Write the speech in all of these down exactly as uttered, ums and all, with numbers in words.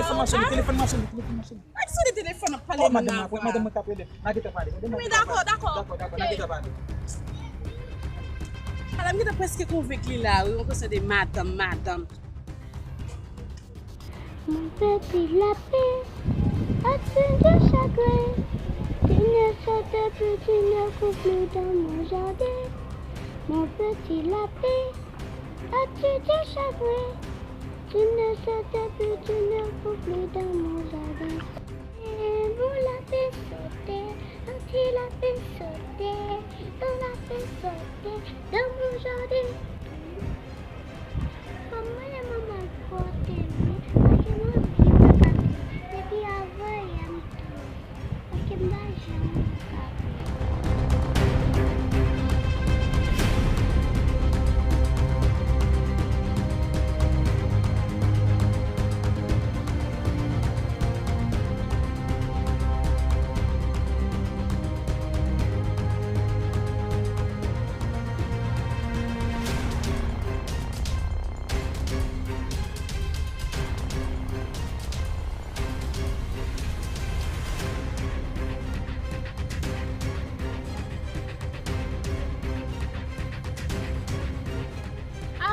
Telefòn m ap sone, telefòn m ap sone, telefòn m ap sone. Ak sone telefòn ap pale. Oh, madanm mwen, madanm mwen k ap rele. N a gentan pale. Wi, dakò, dakò. Dakò, dakò, n a gentan pale. Madanm gentan prèske konvenk li la, wi, yon kesyon de madanm, madanm. Mon petit lapin, as-tu du chagrin? Tu ne sautes plus, tu ne cours plus dans mon jardin. Mon petit lapin, as-tu du chagrin? Tu ne sautes plus, tu ne cours plus dans mon jardin. Mon lapin sautait, un petit lapin sautait, un lapin sautait dans mon jardin. Kòman manman l pote m, paske mwen vin papa m depi avan yè m tou, paske m pa janm wè papa m.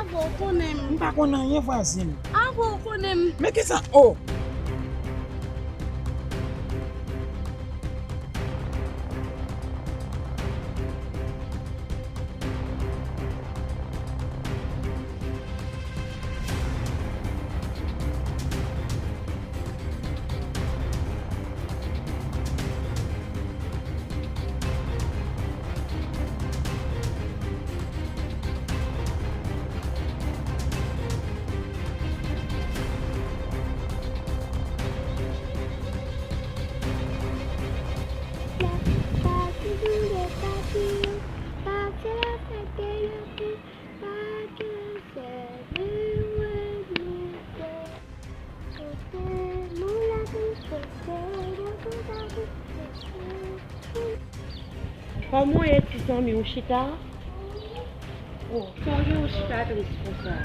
Avan w konnen m. M pa konn anyen, vwazen. Avan w konnen m. Men kisa? Oh! Kòman w ye, ti zanmi, ou chita? Oh, sa w gen, ou chita tris konsa?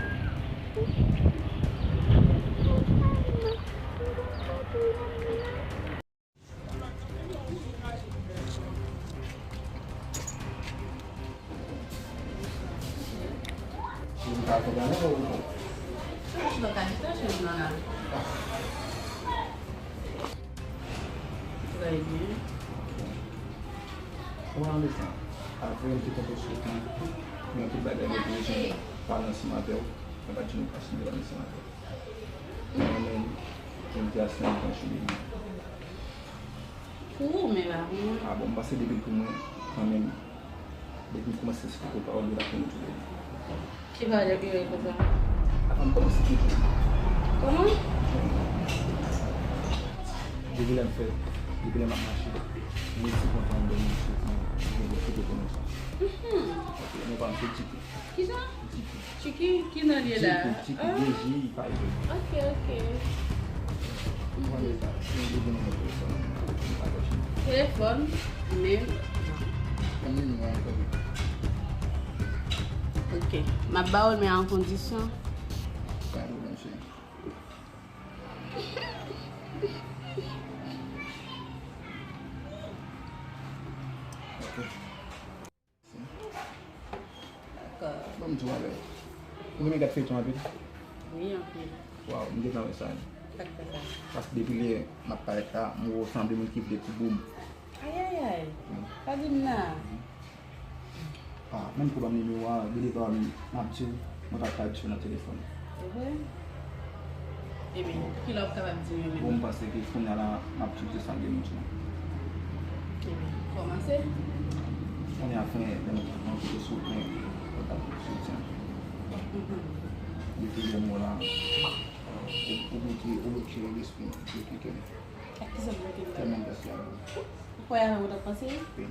Trè byen. Kòman w ap sa? Apre m te konte sou ou, gen anpil bagay mwen te bezwen pale ansanm avè w, mwen pa t janm posib pale ansanm avè w. Mwen menm, jodi a se yon gran jounen. Pou ou menm, pa pou mwen. Ah bon, m panse depi l pou mwen, kanmenm, depi m kòmanse esplike w pawòl yo, l ap vin tou bèl. Ki pawòl yo pi bèl konsa? Avan m kòmanse esplike w. Kòman? Depi lè m fè, depi lè m ap mache, m resi kontan m wè moun soti, m gen kote pou nou sa. Mhm. Ok, non pa m se Tiki. Kisa? Tiki. Tiki, ki non l ye la? Tiki, Tiki, ah. De J I, pa J. Ok, ok. Mhm. Telefòn, men. Ok, m ap ba w l, men an kondisyon. Pa gen pwoblèm, cheri. Ok. Dakò. Ban m di w bagay. Ou renmen gad feyton anpil? Wi, anpil. Waw, m gentan wè sa. Sa k fè sa? Paske depi lè m ap parèt la, m wè w sanble moun ki vle ti boum. Ayayay. Wi. Pa di m nan. Ah, menm kou ban m nimewo a, gade pa m, m ap di w, mwen pa ka di w nan telefòn. E vre? Ebyen, kilè w ap kapab di m yo menm? Bon, m panse ke kounye a la, m ap tou di sa gen moun sou mwen. Ebyen, kòmanse. Kounye a, kounye a, lè m, lè m kote sou mwen, mwen t ap soutyen. Mhm. Depi lè m wè w la, ou, ou bloke, ou bloke lespri m, bloke kè m. Ak kisa w bloke m? Tèlman m panse avè w. Ou kwè avè m ou t ap panse? Wi.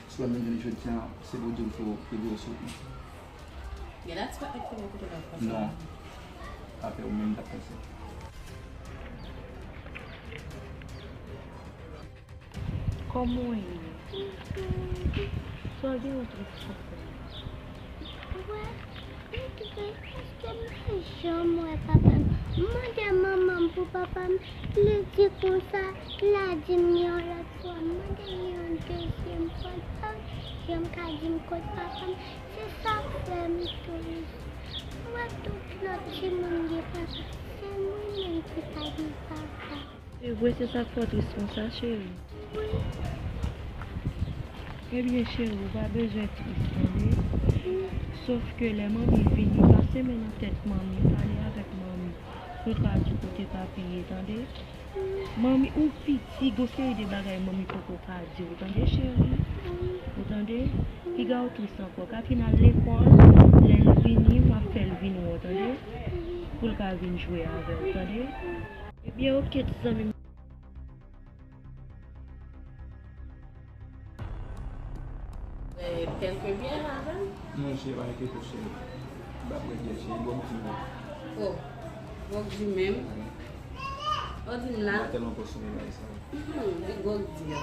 Si w wè m vin jodi a, se pou w di m ke w, ke w sot. Gen dat sa ak fè kote w ap pase? Non. Apre ou menm t ap pase. Kòman w ye? Sa w gen yon tris konsa? Wè, m tris paske m pa janm wè papa m. M mande manman m pou Papa m, li di konsa, l a di m yon lòt fwa, m mande l yon dezyèm fwa, l pa janm ka di m kot papa m. Se sa k fè m tris. Mwen wè tout lòt timoun gen papa, se mwen menm ki pa gen papa. Se vre, se sa k fè w tris konsa, cheri. Wi. Ebyen, cheri, ou pa bezwen tris, tande? Wi. Sòf ke lè manmi vini, pase men nan tèt manmi, pale avèk manmi. Pou l ka di w kote papi ye, tande? Wi. Manmi, ou piti, gon seri de bagay manmi poko ka di w, tande, cheri? Wi. Ou tande? Piga w tris ankò. Katrina al lekòl, lè l vini, m ap fè l vin wè w, tande? Wi. Pou l ka vin jwe avè w, tande? Ebyen, oke, ti zanmi m. Eh, kèlke byè avè m? Non, cheri, pa enkyete w, cheri. M p ap bwè byè, cheri, gwòg di menm. Oh, gwòg di menm? Ou di m la? M pa tèlman konsome bagay sa yo. Hmm, di gwòg di a.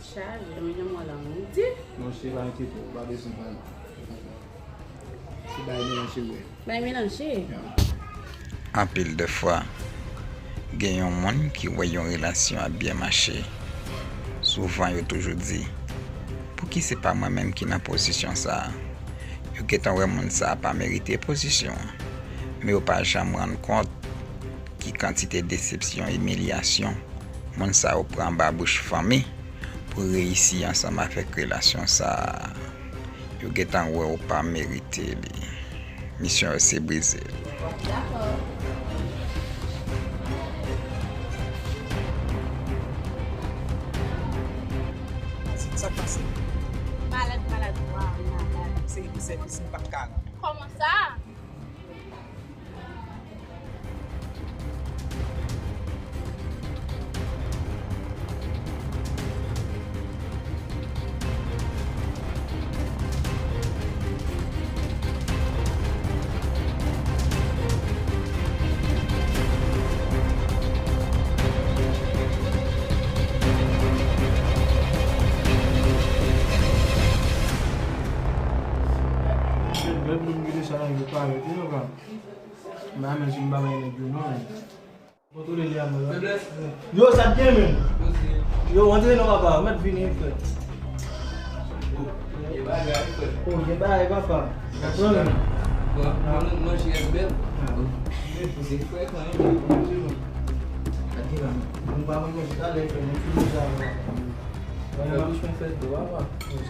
Chaje, men yon mò la moun di. Non, cheri, pa enkyete w, ou pa bezwen pale. Se bagay melanje w wè. Bay melanje. Anpil de fwa, gen yon moun ki wè yon relasyon ap byen mache. Souvan, yo toujou di, "Pouki se pa mwen menm ki nan pozisyon sa a?" Yo gentan wè moun sa a pa merite pozisyon an, men yo pa janm rann kont ki kantite desepsyon, imilyasyon moun sa yo pran anba bouch fanmi pou reyisi ansanm avèk relasyon sa a. Yo gentan wè w pa merite li. Misyon yo se brize l. Sa k pase? Malad, malad, mwen malad. Se de sèvis m pa t ka rann. Kòman sa? Bèl moun ki te sa yo parèt, you know, bro. Mwen menm si m pa bay nèg yo non. Kontwole li a mwen la. Yo, sa k gen menm? Yo, antre non papa, ou mèt vini frè. Oh, gen bagay, frè. Oh, gen bagay, papa. Gad sa. Bon, nou manje yès bèl. Ah. Se frè kan menm. Gad la, nou pa manje talè, frè, nou fini sa, papa. Mwen pa bezwen fè dlo, papa.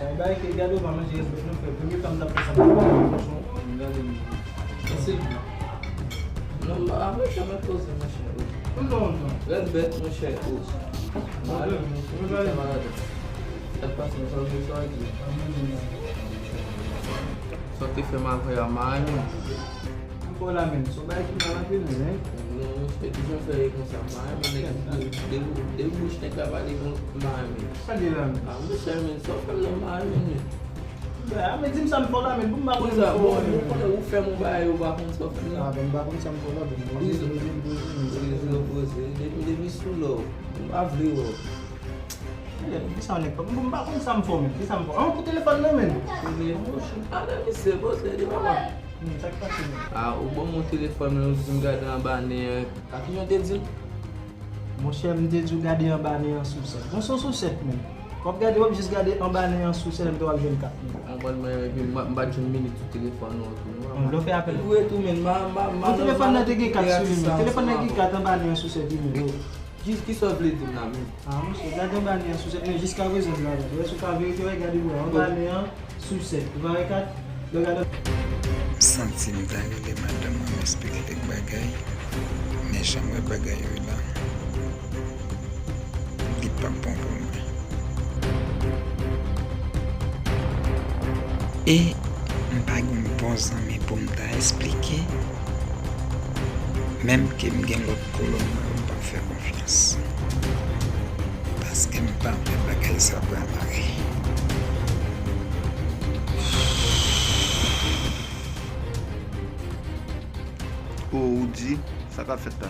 Sa e bay ke gade w pa manje rès bèt non frè. Premye fwa m t ap fè sa m pa konn fè sa. Gade m. Ese. Non, m pa mwen janm koze monchè. Non, non. Rès bèt monchè. Malè monchè. Sa k pase sa w di sa w di. Sa w te fè m avè a mare m. Ankò la menm, se yon bagay ki mal antre nou, men. Non, monchè, toujou fè e konsa, m pa renmen nèg ki, de, de bouch nèg la pale, m pa renmen. Sa gen la menm? Ah, monchè, men, sa w fè m nan, m pa renmen, men. Ben, ah, men di m sa m fè w la, men, pou m pa konn sa, bon, ou konnen ou fè m yon bagay, ou pa konn sa w fè m nan. Ah, ben, m pa konn sa m fè w la, bon, poze, poze, poze, poze. Poze, poze, depi, depi sou love, m pa vle wè w. Kisa w nèg fè? M pa konn sa m fè w menm. Kisa m fè w? An, pou telefòn nan menm. Telefòn, ale misye, poze li papa. Hmm, sa k pase menm? A, ou ban m yon telefòn menm, ou di m gade anba nen an. A ki jan w te di l? Monchè, m te di w gade anba nen an sou sèt. Bon, se yon sou sèt menm. W ap gade, w ap jis gade anba nen an sou sèt, m te w ap jwenn kat menm. An ban mwen, epi m pa, m pa t jwenn minit sou telefòn ou tou non. Bon, lè w fè apèl. Ou retounen, ma, ma, ma. Bon, telefòn nan te gen kat sou li menm. Telefòn nan gen kat anba nen an sou sèt li menm. Jis kisa w vle di m la menm? Ah, monchè, gade anba nen an sou sèt, men jiskaprezan m la, wè si w ka verifye, wè, gade pou wè, anba nen an sou sèt, ou pa wè kat? Lè w gade. M santi m ta rele madanm mwen, m esplike kèk bagay, men jan m wè bagay yo la, li pa bon pou mwen. E m pa gen yon bon zanmi pou m ta esplike. Menm ke m gen lòt kolòn mwen yo m pa fè konfyans. Paske m pa vle bagay sa pran mare. O Roody, sa k ap fèt la?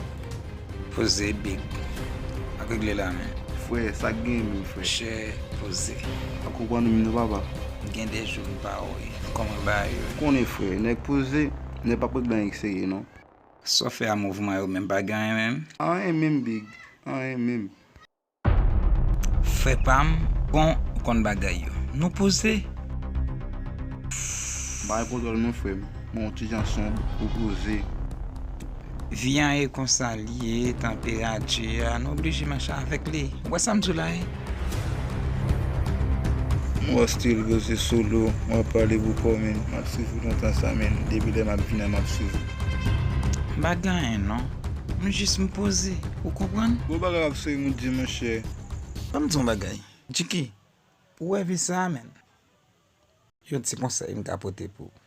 Poze, big. Ak regle la men. Frè, sa k gen menm, frè? Chè, poze. Pa konprann ou menm non, papa. Gen de jou m pa wè. Kòman bagay yo? Konnen, frè, nèg poze, nèg p ap regle anyen k serye non. Sa w fè a mouvman yo menm pa gen anyen menm? Anyen menm, Big. Anyen menm. Frè pa m, bon, ou konn bagay yo. Nou poze. M pa gen pwoblèm non, frè m. Mwen yon ti jan sonb, ou poze. Vi an e konsa l ye, tanperati a, nou oblije mache avèk li. Ou wè sa m di w la, wi? Mwen still poze solo, mwen ap pale pou kò, men m ap swiv ou lontan sa, men depi lè m ap vin la, m ap swiv ou. M pa gen anyen non. M jis m poze, ou konprann? Gwo bagay w ap sere m ou di, monchè. Ban m di w yon bagay. Jiki, ou wè vi sa a, menn? Yon ti konsèy m ka pote pou ou.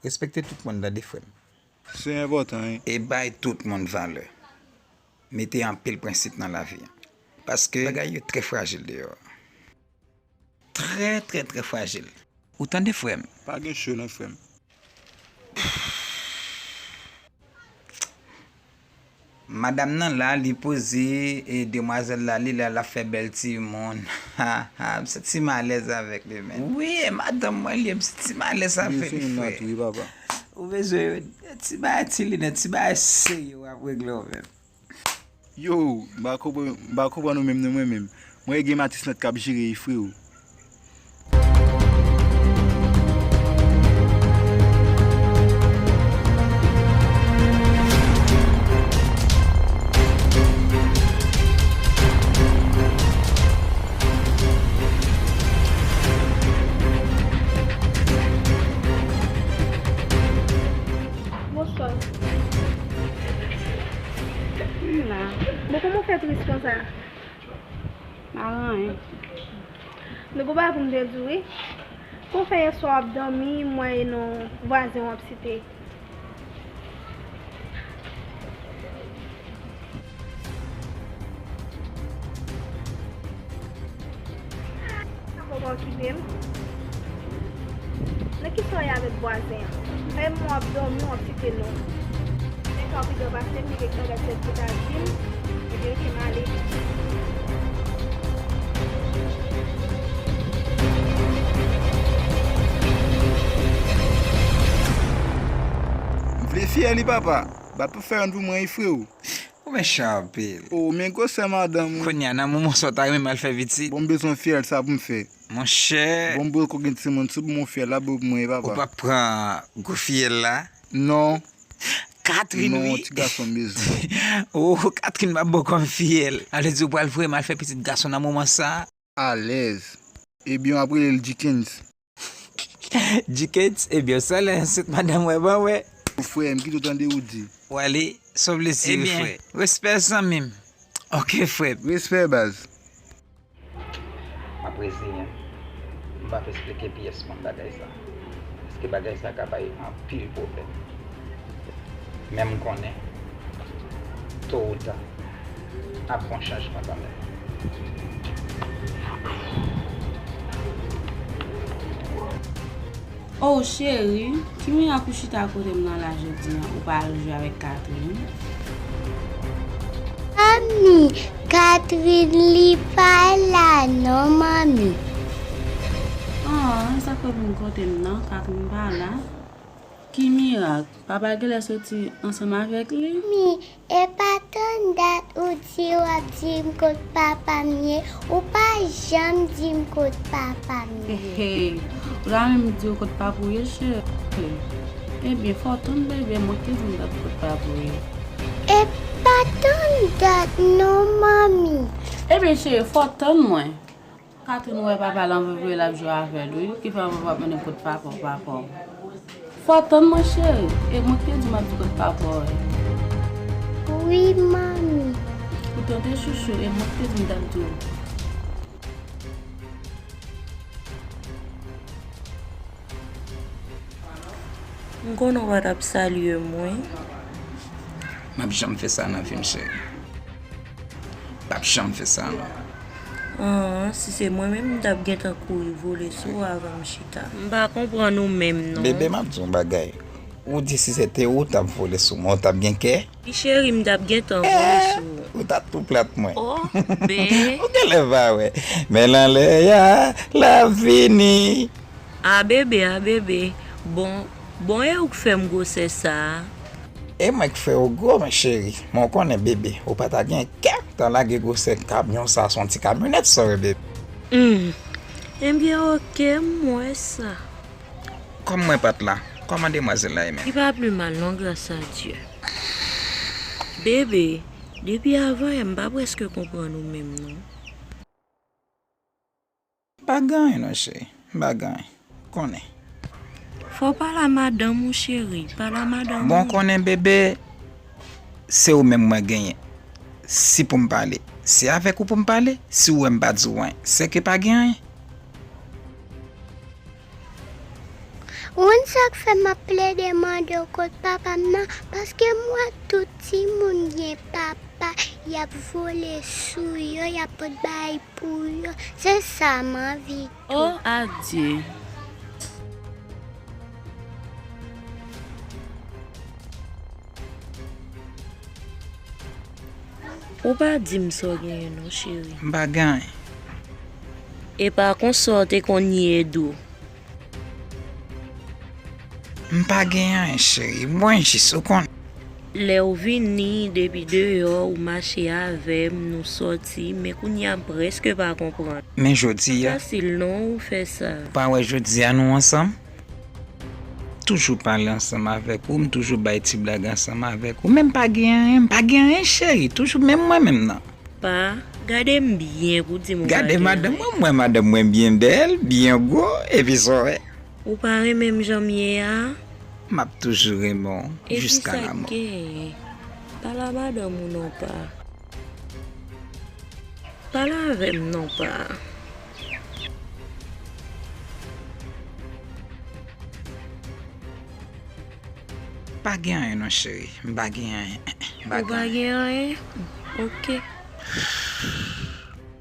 Respekte tout moun, tande, frè m. Se enpòtan, wi. E bay tout moun valè. Mete anpil prensip nan lavi an. Paske bagay yo trè frajil deyò a. Trè, trè, trè frajil. Ou tande, frè m? Pa gen cho non, frè m. Madanm nan la, li poze, e demwazèl la, li la, l ap fè bèl timoun. Ha, ha, m santi m alèz avèk li, menn. Wi, e madanm mwen li ye, m santi m alèz avèk li, frè. Wi, papa. Ou bezwen yon ti bagay, ti linèt, ti bagay serye w ap regle w menm. Yo, m pa konprann, m pa konprann ou menm non, mwen menm. Mwen gen Matis Nèt k ap jere, freo. Bonswa. M la. Bon, kòman w fè tris konsa? Pa gen anyen. Nou gon bagay pou m te di w, wi. Kòman w fè yèswa w ap dòmi, m wè e non vwazen w ap site. Papa w kite m. Nan kisa w ye avèk vwazen an? Fè m w ap dòmi, w ap site non. Nèg sa w pi gran pase m, li gen kran gad tèt pou ta di m, epi oke m ale. M vle fyèl wi papa. Bat pou fè youn pou mwen wi freo. Ou mechan anpil. O, men gwosè madanm ou. Kounye a, nan moman sa w ta renmen m al fè pitit? Bon, m bezwen fyèl, sa pou m fè. Monchè. Bon, m bwè kokenn timoun, si w ban m yon fyèl la, bwè pou mwen, papa. Ou p ap pran gwo fyèl la? Non. Katrin, wi. Non, ti gason m bezwen. O, Katrin m ap ba w kòm fyèl. Sa vle di ou pral vrèman al fè pitit gason nan moman sa? Alèz. Ebyen, w ap rele l Dickens. Dickens, ebyen, sa lè ansent madanm wè ban wè. Frè m, kite w tande ou di. W ale, sa w vle di, frè. Ebyen, respè zanmi m. Oke, frè m. Respè, baz. M ap reziyen m. M p ap esplike pyès moun bagay sa. Paske bagay sa ka bay anpil pwoblèm. Men m konnen, to ou ta, ap gon chanjman kanmenm. Oh, cheri, ki mirak ou chita kote m nan la jodi a, ou pa al jwe avèk Catherine? Manmi, Catherine li pa la non, manmi. Ah, sa k fè w vin kote m nan, Catherine pa la. Ki mirak? Papa genlè soti ansanm avèk li? Mi, e pa tann dat ou di w ap di m kot papa m ye, ou pa janm di m kot papa m ye. Hey, ou ta renmen m di w kot papa w ye, cheri? Ebyen, fò w tann bebe, mwen k te di m dat kot papa w ye. E pa tann dat non, manmi. Ebyen, cheri, fò w tann mwen. Catherine wè papa l anvi voye l ap jwe avè l wi, ki fè papa ap mande m kot papa w, papa w. Fò w tann mwen cheri, e mwen ki te di w m ap di w kot papa w ye. Wi, manmi. Ou tande chouchou, e mwen ki te di w m t ap di w. M konnen w pa t ap salye m wi. M ap janm fè sa nan vi m, cheri. M p ap janm fè sa, non. An, si se mwen menm, m t ap gentan kouri vole sou w avan m chita. M pa konprann ou menm, non. Bebe, m ap di w yon bagay. Ou di si se te ou, w t ap vole sou mwen, w t ap gen kè? Wi, cheri, m t ap gentan vole sou ou. Ou t ap tou plat mwen. Oh, be. Ou genlè pa wè. Men lanlè a, l ap vini. A bebe, a bebe. Bon, bon, e ou k fè m gwosè sa a? E mwen k fè w gwo, men cheri. Men w konnen, bebe, ou pa ta gen kè pou ta lage gwosè kamyon sa, se yon ti kamyonèt sa w ye, bebe. Hmm. Ebyen, oke, m wè sa. Kòm mwen pa t la, kòman demwazèl la ye menm? Li pa pli mal non, gras a Dye. Bebe, depi avan yè, m pa prèske konprann ou menm non. M pa gen anyen non, cheri. M pa gen anyen. Konnen. Fò w pale a madanm ou, cheri. Pale a madanm ou. Bon, konnen, bebe, se ou menm mwen genyen. Si pou m pale, se avèk ou pou m pale. Si w wè m pa di w anyen, sèke pa gen anyen. Ou konn sa k fè m ap plede mande w kot papa m nan? Paske m wè tout timoun gen papa, y ap vole sou yo, y ap pot bay pou yo. Se sa m anvi tou. Oh, adye. Ou pa di m sa w genyen non, cheri. M pa gen anyen. E pa konsa w te konn ye dou? M pa gen anyen, cheri. Mwen jis, ou konn. Lè w vini depi deyò, ou mache avè m, nou sòti, men kounye a m prèske pa konprann. Men jodi a. Fasil non ou fè sa. Pa wè jodi a nou ansanm? Toujou pale ansanm avèk ou, m toujou bay ti blag ansanm avèk ou, men m pa gen anyen, m pa gen anyen, cheri, toujou menm mwen menm nan. Pa, gade m byen pou di m ou pa gen anyen. Gade madanm mwen, m wè madanm mwen byen bèl, byen gwo, epi sa w wè. Ou pa renmen m jan m ye a? M ap toujou renmen w, jiska lanmò. Epi sa k genyen? Pale a madanm ou non, pa. Pale avè m non, pa. Pa gen anyen non, cheri. M pa gen anyen. M pa gen anyen. Ou pa gen anyen? Oke.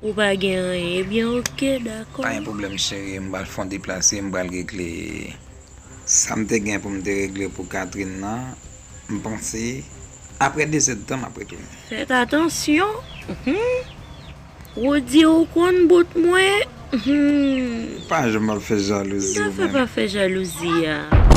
Ou pa gen anyen? Ebyen, oke, dakò. Pa gen pwoblèm, cheri. M pral fè yon deplase, m pral regle sa m te gen pou m te regle pou Catherine nan. M panse, apre de zèdtan, m ap retounen. Fèt atansyon. Mhm. Ou di ou konn bout mwen. Hmm. Pa janm ap fè jalouzi ou menm. M ta fè pa fè jalouzi a.